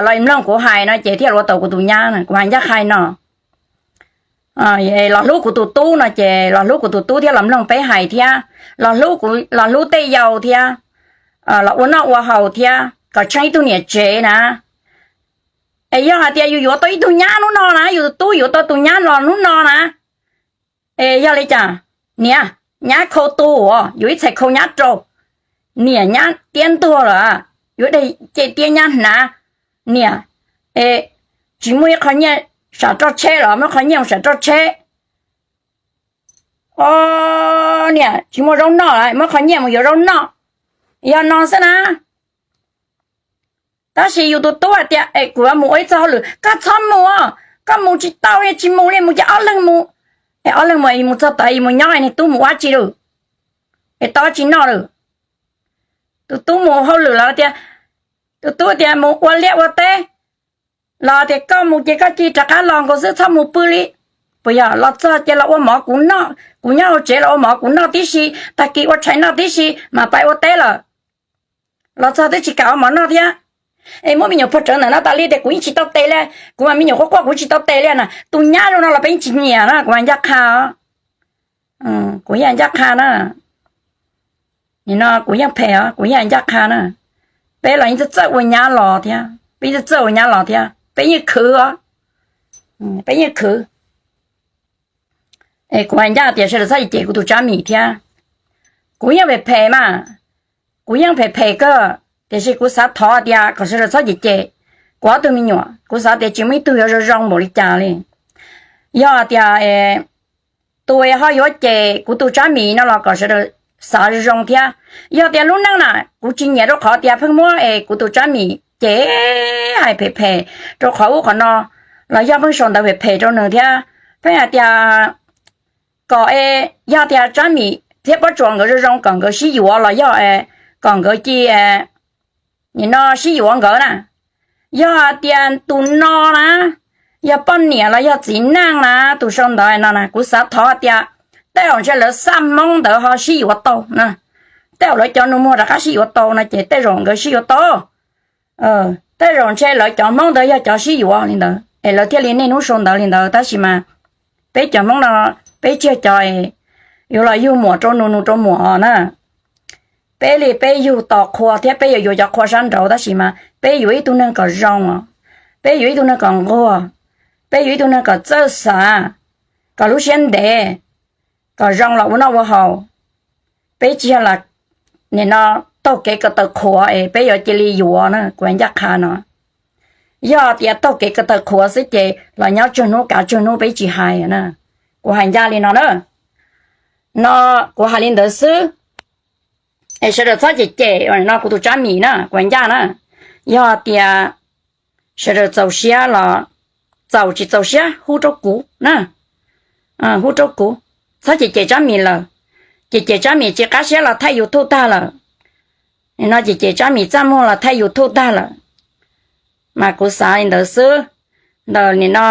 los mloog kuv hais no ces thiaj ua tau kuv tus nyab, kuv hais ncaj qha no. Los hlub kuv tus tub no ces los hlub kuv tus tub thiab los mloog peb hais thiab, los hlub tej yau thiab, los ua noj ua haus thiab kom tsheej ib tug niam tsev na. Es yog hais tias yus yuav tau ib tug nyab hnub no na, yus tus tub yuav tau tus nyab los hnub no na, es yog li cas? Niam, nyab khau tu, yuav ib txhais khau nyab rau. Niam, nyab tiab ntuag lawm, yuav dej cem tiab nyab hnav. Niam, es tsis muaj ib qho nyiaj sam roj tsheb los muab qho nyiaj mus sam roj tsheb. Niam, tsis muaj zaub noj los muab qho nyiaj mus yuav zaub noj. Yog no xwb na. Tab sis yus tus tub hais tias es kuv mus ua ib txoj hauj lwm, koj txhob mus, koj mus tsis tau li, tsis mus li, mus ces ob leeg mus. Es ob leeg mus, mus txog tod mus nyob niag tub mus ua tsi lawm, es tau tsi noj lawm. Tus tub mus hauj lwm los tias, tus tub tias mus ua liaj ua teb, los tias koj mus ces koj cia li rov qab los nkaus xwb, txhob mus pw li. Puas yog? Los txog ces los ua mov kuv noj, kuv nyob hauv tsev los ua mov kuv noj tib si, tag kis ua tshais noj tib si mas pais ua teb lawm. Los txog twb tsis kam ua mov noj thiab. Es muab me nyuam puag rawv ntawm no tas li tias kuv yeej tsis tau tes li, kuv mas me nyuam quaj quaj kuv tsis tau tes li na. Tus nyab zoo no los peb yeej tsis nyiam na, kuv hais ncaj qha. Kuv yeej ncaj qha na. Nim no kuv yeej phem os, kuv yeej ncaj qha na. Peb los yeej txawj txawj ua nyab los thiab, peb yeej txawj ua nyab los thiab, peb yeej khwv os, peb yeej khwv. Es kuv hais ncaj tias sawv daws txhob cem kuv tus Tsab Mim thiab. Kuv yeej phem phem mas, kuv yeej phem phem kawg, tiam sis kuv xav thov tias kom sawv daws txhob cem cem kuv ob tug me nyuam. Kuv xav tias tsis muaj ib tug yuav zoo zoo npaum li cas li. Yog tias tus ho yuav cem kuv tus Tsab Mim no los kom sawv daws xav zoo zoo thiab. Yog tias lub neej na kuv tsis nyiam rau qhov tias pheej muab es kuv tus Tsab Mim cem, hais phem phem rau qhov ub qhov no, los yog pheej sau ntawv phem phem rau nws thiab. Pheej hais tias kom, yog tias Tsab Mim thiab Pob Tsuas nkawd zoo zoo kom nkawd sib yuav los yog kom nkawd cia li, nim no sib yuav nkawd na. Yog tias tus no na, yog poj niam los yog txiv neej na, tus sau ntawv no na, kuv xav thov tias tej zaum ntshe lawv xaj Hmoob ntawd ho sib yuav tau na. Tej zaum lawv cov nus muag rov qab sib yuav tau no ces tej zaum nkawd sib yuav tau. Tej zaum ntshe lawv cov Hmoob ntawd yog cov sib yuav li ntawd es lawv thiaj li niaj hnub sau ntawv li ntawd, tab sis mas peb cov Hmoob no, peb tsis yog cov yuav los yug muam rau nus, nus rau muam na. Peb li peb yug tos qhua thiab peb yuav yuav cov qhua sab nraud, tab sis mas peb yuav ib tug neeg kom zoo os, peb yuav ib tug neeg kom nquag, peb yuav ib tug neeg kom txawj xav, kom lub siab ntev, kom zoo los ua noj ua haus. Peb tsis yog lam, nim no taug kev ko taw qhuav es peb yuav cia li yuav na, kuv ncaj qha no. Yog tias taug kev ko taw qhuav xwb ces los nyob tsawg hnub kav tsawg hnub, peb tsis hais na. Kuv hais ncaj li no na, no kuv hais li ntawd xwb. Es sawv daws txhob cem cem no kuv tus Tsab Mim na, kuv hais ncaj na. Yog tias sawv daws txaus siab los txaus, tsis txaus siab hu rau kuv na, hu rau kuv. Txhob cem cem Tsab Mim lawm, cem cem Tsab Mim tsis qab siab los thaij YouTube tag lawm, no cem cem Tsab Mim txaj muag los thaij YouTube tag lawm. Mas kuv xav li ntawd xwb. Ntawm nim no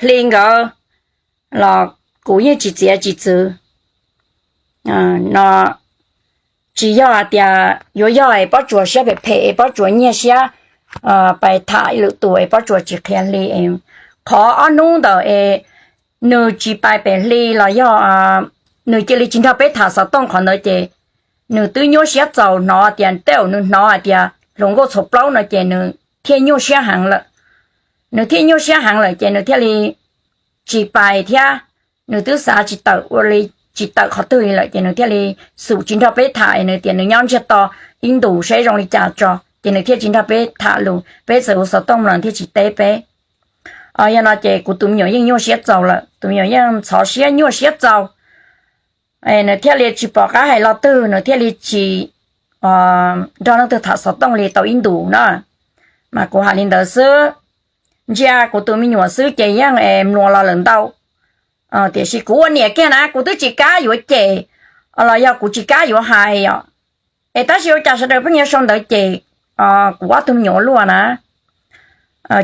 Hli nkawd los kuv yeej tsis txiav tsis txwv no. Tsis yog hais tias yuav yog es Pob Tsuas siab phem phem es Pob Tsuas nyiag siab pais tham lwm tus es Pob Tsuas tsis qhia Hli. Qhov ob hnub ntawd es nws tsis pais pem Hli los yog nws cia li tsis nrog peb tham xov tooj qhov ntawd ces nws twb nyuaj siab txaus hnov tias tej zaum nws hnov hais tias hluas nkauj txhaum plaub no ces nws thiaj nyuaj siab heev lawm. Nws thiaj nyuaj siab heev lawm ces nws thiaj li tsis pais thiab. Nws twb xav tsis tawm ua li, tsis tawm qhov twg li lawm ces nws thiaj li xum tsis nrog peb tham es nws tias nws nyob ntsiag to ib ntus saib zoo li cas tso, ces nws thiaj tsis nrog peb tham lus, peb txawm hu xov tooj los thiaj tsis teb peb. Yog no ces kuv tus me nyuam yeej nyuaj siab txaus lawm, tus me nyuam yeej ntxhov siab nyuaj siab txaus. Nws thiaj li tsis pom qab hais lo twg, nws thiaj li tsis nrog leej twg tham xov tooj li tau ib ntus na. Mas kuv hais li ntawd xwb, ntsia kuv tus me nyuam xwb ces yeej mluas los lawm ntau. Tiam sis kuv ua niam kiag na kuv twb tsis kam yuav cem los yog kuv tsis kam yuav hais os. Es tab sis ua cas sawv daws pheej yuav sau ntawv cem kuv ob tug me nyuam ua luaj na?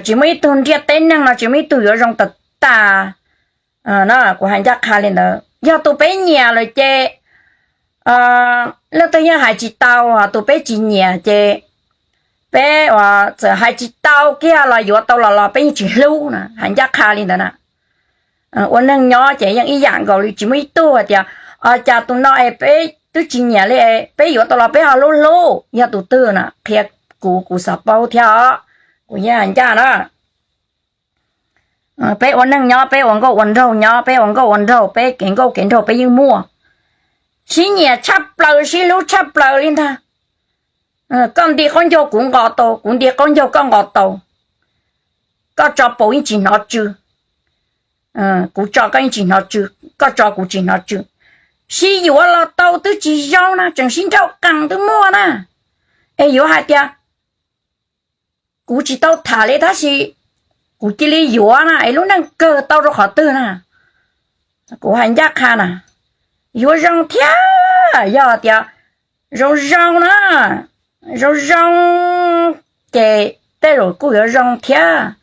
Tsis muaj ib tug ntiaj teb neeg no tsis muaj ib tug yuav zoo tas tas. Kuv hais ncaj qha li ntawd, yog tus peb nyiam lawm ces leej twg yeej hais tsis tau, tus peb tsis nyiam ces peb txawm hais tsis tau kiag los yuav tau los los peb yeej tsis hlub na, hais ncaj qha li ntawd na. Ua neeg nyob ces yeej ib yam nkaus li, tsis muaj ib tug hais tias cas tus no es peb twb tsis nyiam li, peb yuav tau los peb ho hlub hlub. Yog tus twg na qhia kuv, kuv xav paub thiab os. Kuv yeej hais ncaj na. Peb ua neeg nyob, peb ua nkauj ua nraug nyob, peb ua nkauj ua nraug, peb kev nkauj kev nraug peb yeej muaj. Sib nyiam tshaj plaws, sib hlub tshaj plaws li ntag. Koj nti qaub ncaug kuv nqos tau, kuv nti qaub ncaug koj nqos tau. Koj tso paus yeej tsis hnov tsw, kuv tso koj yeej tsis hnov tsw, koj tso kuv tsis hnov tsw. Sib yuav los tau twb tsis zoo na, tseem sib nrauj qees twb muaj na. Es yuav hais tias kuv tsis tau tham li tab sis kuv cia li yuav na es lub neej kawg tau rau qhov twg na? Kuv hais ncaj qha na, yuav zoo thiab. Yog tias zoo zoo na, zoo zoo ces tej zaum kuj yuav zoo thiab.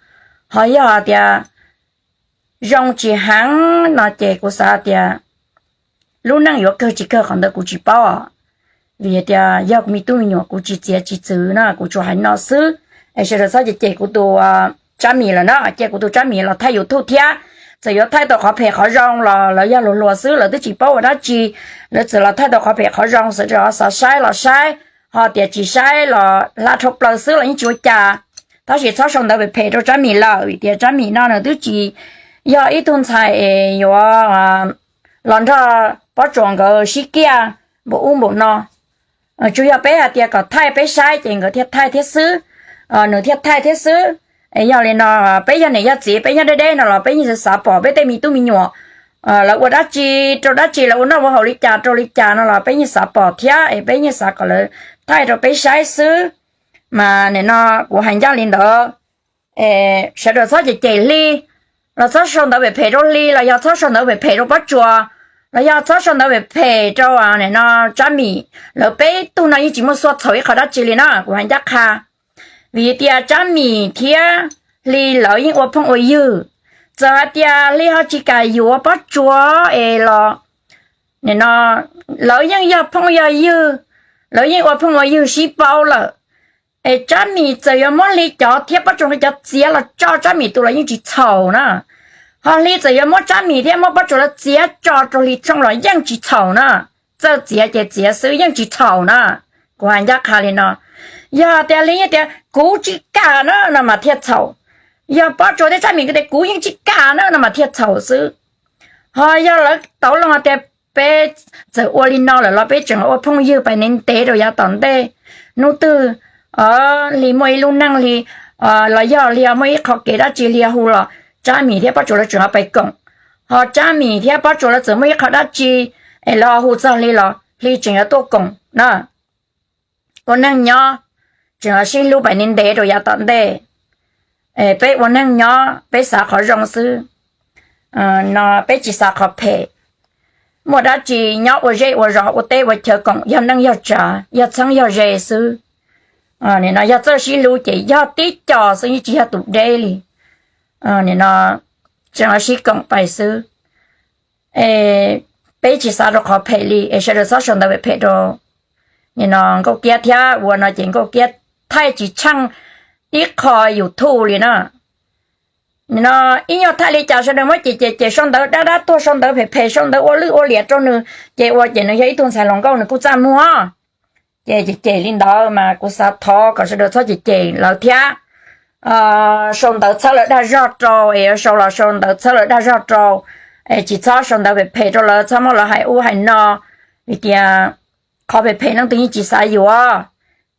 Ho yog tias zoo tsis heev no ces kuv xav tias lub neej yuav kawg tsis kawg qhov ntawd kuv tsis paub. Vim tias yog kuv me tub me nyuam kuv tsis txiav tsis txwv na, kuv tsuas hais no xwb. Es sawv daws txhob cem cem kuv tus Tsab Mim lawm na, cia kuv tus Tsab Mim los thaij YouTube thiab. Txawm yuav thaij tau qhov phem qhov zoo los lawv yog luag hluas xwb, lawv twb tsis paub ua dab tsi. Lawv txawm los thaij tau qhov phem qhov zoo, sawv daws xav saib los saib, ho tias tsis saib los hla dhau plaws xwb los yeej tsis ua cas. Tab sis txhob sau ntawv phem phem rau Tsab Mim lawm, vim tias Tsab Mim no nws twb tsis yog ib tug ntxhais es yuav los nrog Pob Tsuas nkawd sib kiaj npaum ub npaum no. Tsuas yog peb hais tias kom thaij peb saib ces nkawd thiaj thaij thiab xwb, nws thiaj thaij thiab xwb. Yog li no, peb yog niam yog txiv, peb nyob deb deb no los peb yeej xav pom peb tej me tub me nyuam lawv ua dab tsi rau dab tsi, lawv ua noj ua haus li cas rau li cas no los peb yeej xav pom thiab es peb yeej xav kom lawv thaij rau peb saib xwb. Mas nim no kuv hais ncaj li ntawd, sawv daws txhob cem cem Hli, los txhob sau ntawv phem phem rau Hli, los yog txhob sau ntawv phem phem rau Pob Tsuas, los yog txhob sau ntawv phem phem rau nim no Tsab Mim. Lawv peb tug no yeej tsis muaj xua txhaum ib qho dab tsi li na, kuv hais ncaj qha. Vim tias Tsab Mim thiab Hli lawv yeej ua phooj ua ywg. Txawm hais tias Hli ho tsis kam yuav Pob Tsuas es los nim no lawv yeej yog phooj yog ywg, lawv yeej ua phooj ua ywg sib paub lawm. Es Tsab Mim txawm yuav muab Hli cov thiab Pob Tsuas nkawd cov txiav los tso Tsab Mim tus los yeej tsis txhaum na. Ho Hli txawm yuav muab Tsab Mim thiab muab Pob Tsuas lawv txiav tso rau Hli Tshooj los yeej tsis txhaum na. Txawj txiav ces txiav xwb yeej tsis txhaum na. Kuv hais ncaj qha li no, yog tias Hli yeej tias kuv tsis kam na no mas thiaj txhaum. Yog Pob Tsuas thiab Tsab Mim nkawd tias kuv yeej tsis kam na no mas thiaj txhaum xwb. Ho yog lawv tau loo tias peb txawm ua li no lawm los peb tseem ua phooj ywg pais ntev ntev rau yav tom ntej, hnub twg Hli muaj ib lub neej Hli los yog hli muaj ib qho kev dab tsi hli hu los Tsab Mim thiab Pob Tsuas lawv tseem ho pais koom, ho Tsab Mim thiab Pob Tsuas lawv txawm muaj ib qho dab tsi es lawv ho hu txog hli los hli tseem yuav tuaj koom na. Ua neej nyob tseem ho sib hlub pais ntev ntev rau yav tom ntej. Peb ua neej nyob peb xav qhov zoo xwb, no peb tsis xav qhov phem. Muaj dab tsi nyob ua zej ua zos ua teb ua chaw koom yog neej yog tsav yog txheeb yog ze xwb. Nim no yog txawj sib hlub ces yog tib co xwb yeej tsis yog tus deb li. Nim no tseem ho sib koom pais xwb. Peb tsis xav rau qhov phem li es sawv daws txhob sau ntawv phem phem rau nim no Nkauj Kiab thiab ua no ces Nkauj Kiab thaij tsis tsheej ib qho YouTube li na. Nim no ib nyuag thaij li cas sawv daws muab cem cem cem, sau ntawv dab dab tuag, sau ntawv phem phem, sau ntawv ua lwj ua liam rau nws, ces ua ces nws yog ib tug ntxhais hluas nkauj nws kuj txaj muag. Ces cem cem li ntawd mas kuv xav thov kom sawv daws txhob cem cem lawv thiab. Sau ntawv txhawb lawv dag zog rau es yuav sau los sau ntawv txhawb lawv dag zog rau, es tsis txhob sau ntawv phem phem rau lawv, txhob muab lawv hais ub hais no, vim tias qhov phem phem leej twg yeej tsis xav yuav,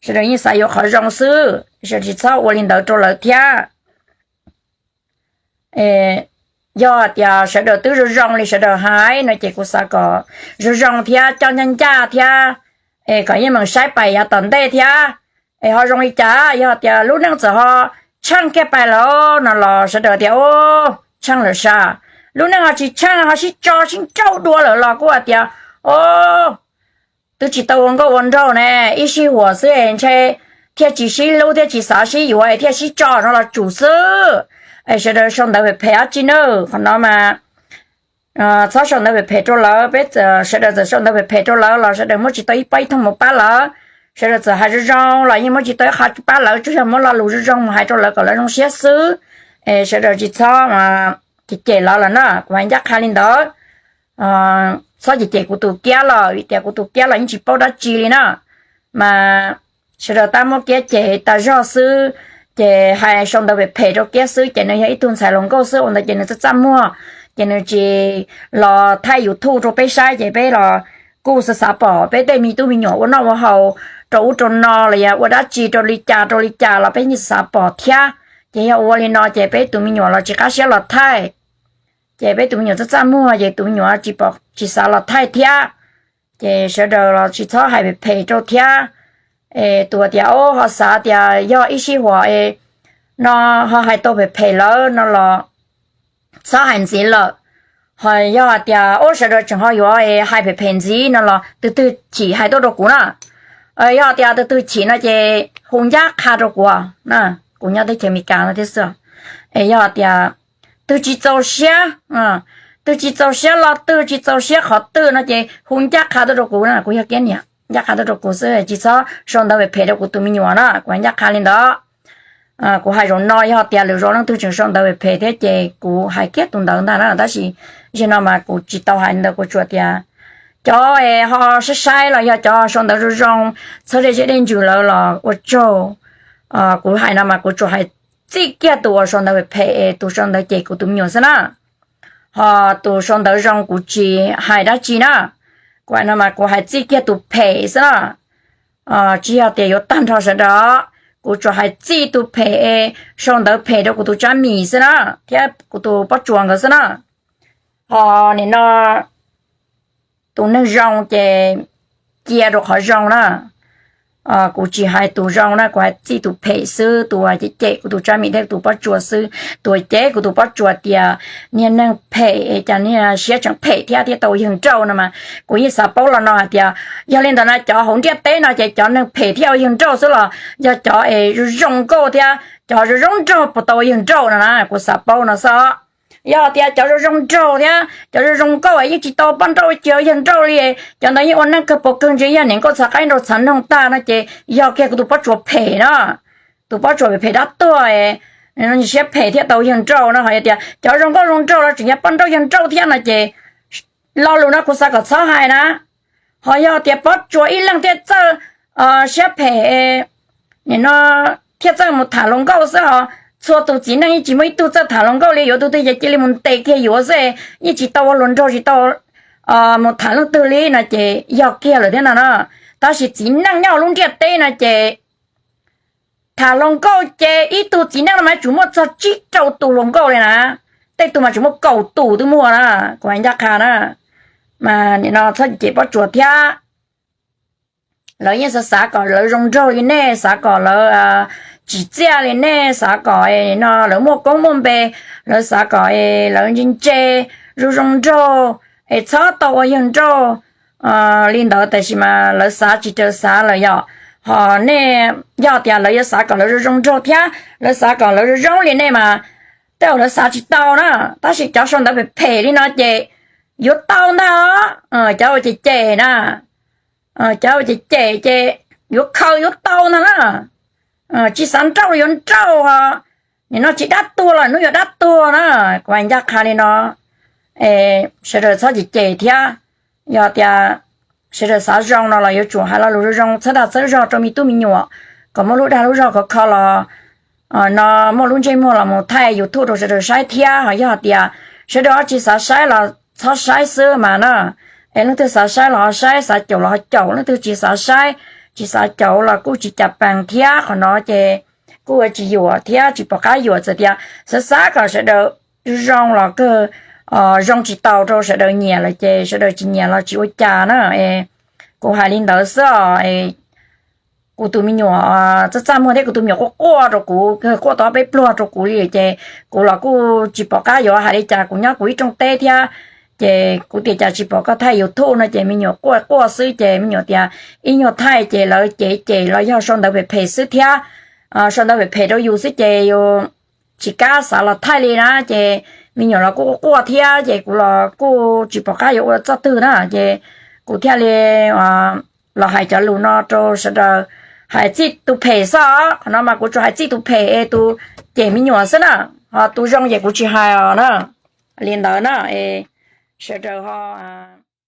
sawv daws yeej xav yuav qhov zoo xwb, sawv daws tsis txhob ua li ntawd rau lawv thiab. Yog hais tias sawv daws twb zoo zoo li sawv daws hais no ces kuv xav kom zoo zoo thiab coj ncaj ncaj thiab, es kom yeej meem saib pais yav tom ntej thiab. Es ho zoo li cas yog tias lub neej txawm ho tsheej kiag pais lawm no los sawv daws tias o, tsheej lawm sas. Lub neej ho tsis tsheej ho sib tso sib nrauj dua lawm los kuj hais tias o, twb tsis tau ua nkauj ua nraug ne, ib sij huam xwb es ntshe thiaj tsis sib hlub thiaj tsis xav sib yuav es thiaj sib tso no los tsum xwb. Es sawv daws sau ntawv phem phem dab tsi nawb, qhov no mas txhob sau ntawv phem phem rau lawv. Peb sawv daws txawm sau ntawv phem phem rau lawv los sawv daws muab tsis tau ib pob ib thooj mus pab lawv. Sawv daws txawm hais zoo zoo los yeej muab tsis tau ib qho pab lawv, tsuas yog muab lo lus zoo zoo mus hais rau lawv kom lawv zoo siab xwb. Es sawv daws tsis txhob cem cem lawv lawm na, kuv hais ncaj qha li ntawd. Txhob cem cem kuv tus kiab los vim tias kuv tus kiab los yeej tsis paub dab tsi li na. Mas sawv daws tab muab kiab cem tas zog xwb, ces hais sau ntawv phem phem rau kiab xwb ces nws yog ib tug ntxhais hluas nkauj xwb ua ntawd ces nws txaj txaj muag, ces nws tsis los thaij YouTube rau peb saib ces peb los kuj xav xav pom peb tej me tub me nyuam ua noj ua haus rau ub rau no los yog ua dab tsi rau li cas rau li cas los peb yeej xav pom thiab. Ces yog ua li no ces peb tus me nyuam los tsis qab siab los thaij, ces peb tus me nyuam txaj txaj muag ces tus me nyuam tsis pom tsis xav los thaij thiab. Ces sawv daws los tsis txhob hais phem phem rau thiab. Es tus tias o ho xav tias yog ib sij huam no ho hais tau phem phem lawm no los txhob hais ntxiv lawm. Ho yog hais tias o sawv daws tseem ho yuav hais phem phem ntxiv no los tus twg chim hais tuaj rau kuv na. Yog tias tus twg chim no ces hu ncaj qha rau kuv, kuv nyob teb chaws Amelikas no thiab xwb. Es yog tias twg tsis txaus siab, twg tsis txaus siab lo twg tsis txaus siab qhov twg no ces hu ncaj qha tuaj rau kuv na, kuv yog kiab niam, ncaj qha tuaj rau kuv xwb, tsis txhob sau ntawv phem phem rau kuv tus me nyuam na, kuv hais ncaj qha li ntawd. Kuv hais zaum no yog tias lwm zaus leej twg tseem sau ntawv phem phem thiab ces kuv hais kiag tus ntawd ntag na, tab sis zaum no mas kuv tsis tau hais ntawd, kuv tsuas tias cov ho saib saib los yog cov sau ntawv zoo zoo txhawb dej zeb dej ntsws lawv los ua tsaug. Kuv hais no mas kuv tsuas hais txij kiag tus uas sau ntawv phem phem, tus sau ntawv cem kuv tus me nyuam xwb na. Ho tus sau ntawv zoo kuv tsis hais dab tsi na. Kuv hais no mas kuv hais txij kiag tus phem xwb na. Tsis yog tias yuav tag nrho sawv daws, kuv tsuas hais txij tus phem, sau ntawv phem rau kuv tus Tsab Mim xwb na, thiab kuv tus Pob Tsuas nkawd xwb na. Ho nim no tus neeg zoo ces cia rau qhov zoo na. Kuv tsis hais tus zoo na, kuv hais txij tus phem xwb, tus uas cem cem kuv tus Tsab Mim thiab kuv tus Pob Tsuas xwb, tus uas cem kuv tus Pob Tsuas tias niag neeg phem es cas niag siab tseem phem thiab thiaj tau ua yawg nrauj no mas kuv yeej xav paub los no hais tias yog li ntawd na cov hauv ntiaj teb no ces cov neeg phem thiaj ua yawg nrauj xwb los yog cov es zoo zoo nkauj thiab cov zoo zoo nraug puas tau ua yawg nrauj no na, kuv xav paub no xwb. Yog tias cov zoo zoo nraug thiab cov zoo zoo nkauj yeej tsis tau poj nrauj ua yawg nrauj li, cov ntawd yeej ua neej kawg puas kawg ntsis yog niam nkauj txhav qaib nraug txhav noog tag no ces yog kiag kuv tus Pob Tsuas phem na. Tus Pob Tsuas phem phem dab tuag, siab phem thiaj tau yawg nrauj no, ho yog tias cov zoo nkauj zoo nraug los tseem yog poj nrauj yawg nrauj thiab no ces lo lus no kuv xav kom txhob hais na. Ho yog tias Pob Tsuas ib leeg thiaj txawj siab phem, nim no thiaj txawj mus tham hluas nkauj xwb ho txhua tus txiv neej yeej tsis muaj ib tug txawj tham hluas nkauj li, yuav tus twg ces cia li mus ntes kiag yuav xwb, yeej tsis tau ua hluas nraug tsis tau mus tham leej twg li no ces yog kiag lawm thiab no na. Tab sis txiv neej nyob lub ntiaj teb no ces Tham hluas nkauj ces ib tug txiv neej no mas yuav tsum muaj txog tsib rau tus hluas nkauj li na, tej tug mas tseem muaj kaum tus twb muaj na, kuv hais ncaj qha na. Mas nim no txhob cem Pob Tsuas thiab. Lawv yeej xav xav kom lawv zoo nraug li nej, xav kom lawv tsim txiaj li nej, xav kom no lawv muaj koob muaj npe, lawv xav kom lawv ntse ntse, zoo zoo nraug, es txhob tau ua yawg nrauj li ntawd, tab sis mas lawv xav tsis raws xav lawm yom. Ho nej, yog tias lawv yuav xav kom lawv zoo zoo nraug thiab lawv xav kom lawv zoo zoo li nej mas tej zaum lawv xav tsis tau na. Tab sis cov sau ntawv phem phem li no ces yuav tau ntag os, cov uas cem cem na, cov uas cem cem ces yuav khaws yuav tau ntag na. Tsis xav nrauj los yuav nrauj os, nim no tsis dab tuag los hnub yuav dab tuag na, kuv hais ncaj qha li no. Sawv daws txhob cem cem thiab, yog tias sawv daws xav zoo no los yuav tsum hais lo lus zoo zoo txhawb dag txhawb zog rau me tub me nyuam kom muaj lub dag lub zog khov kho los no muaj lub ntsej muag los mus thaij YouTube rau sawv daws saib thiab. Ho yog tias sawv daws tsis xav saib los txhob saib xwb mas na. Es leej twg xav saib los ho saib, xav caum los ho caum, leej twg tsis xav saib tsis xav caum los kuj tsis cas pees thiab. Qhov no ces kuj ua tsis yuam thiab tsis pom qab yuam, txawm tias xav xav kom sawv daws zoo los kawg zoo tsis tau rau sawv daws nyiam lawm ces sawv daws tsis nyiam los tsis ua cas na. Kuv hais li ntawd xwb os. Kuv tus me nyuam txaj txaj muag thiab kuv tus me nyuam quaj quaj rau kuv, quaj tau peb pluag rau kuv li ces kuv los kuj tsis pom qab yuav hais li cas, kuv nyob kuv ib rooj teb thiab. Ces kuv tias cas tsis pom koj thaij YouTube no ces me nyuam quaj quaj xwb ces me nyuam tias ib nyuag thaij ces lawv cem cem los yog sau ntawv phem phem xwb thiab, sau ntawv phem phem rau yus xwb ces yus tsis kam xav los thaij li na. Ces me nyuam los kuj quaj thiab ces kuv los kuj tsis pom qab yuav ua txoj twg na, ces kuv thiaj li los hais cov lus no rau sawv daws. Hais txij tus phem xwb os, qhov no mas kuv tsuas hais txij tus phem es tus cem me nyuam xwb na, ho tus zoo ces kuv tsis hais os na. Li ntawd na, sawv daws ho